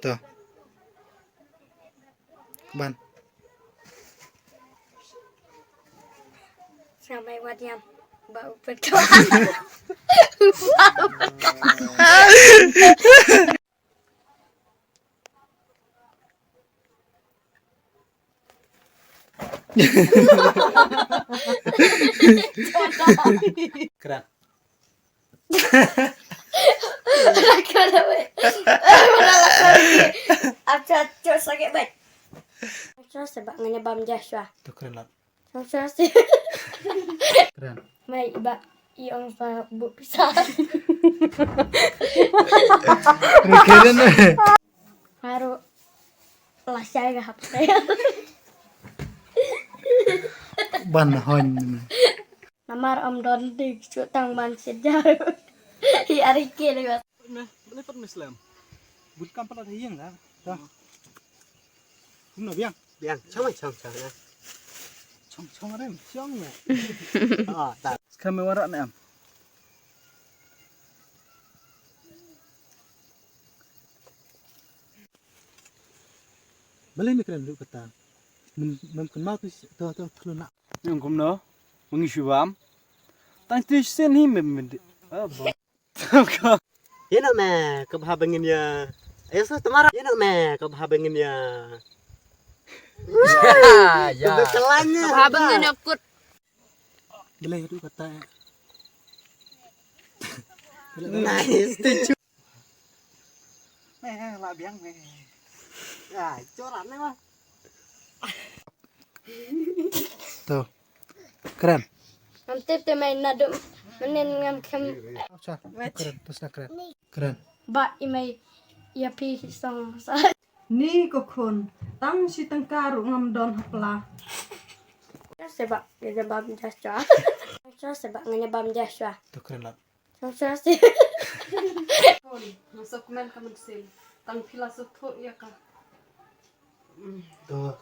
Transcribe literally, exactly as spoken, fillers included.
To. Ban. Sampai wat yam. Ba u pet. Kren. Acha, acha, sakit, bai. Acha, sebab nganya bam Joshua. Tu kren lah. Acha, si. Kren. Mai, iba, i ong sa bu pisa. Kren, eh. Haru. Lashai ga hap. Ban hon. Namar am don di chu tang ban sejau. Hi arike le. Meh, meh pat Muslim. Bun kam pala hiang da. Da. Kumno biang? Biang, chong chong chong na. Chong chong rem, chong na. Ah, ta. Skam me warak ne am. Balei me kren ruh kata. Mem mem kenal tu tu tu tu na. Yang kumno? Mengisubam. Tang tu sen hi mem mem. Ah, ba. Ino me kebha bengin ya. Ayo sa temara. Ino me kebha bengin ya. Ya, ya. Kebetulannya. Kebha bengin ya kut. Belai tu kata. Nice. Thank you. Meh, la biang meh. Ya, corak meh mah. Tu. Kren. Ngam tip te mai nadu menen ngam kem. Acha. Kren, terus na kren. Kren. Ba i mai ya pi song sa. Ni ko khun, tang shi tangka ruh ngam don hapla. Sebab nganya bam Joshua. Sebab nganya bam Joshua. Tu kren lah. Song song si. Phone, nang sok men ka mensin. Tang phi la sok thot ya ka. To,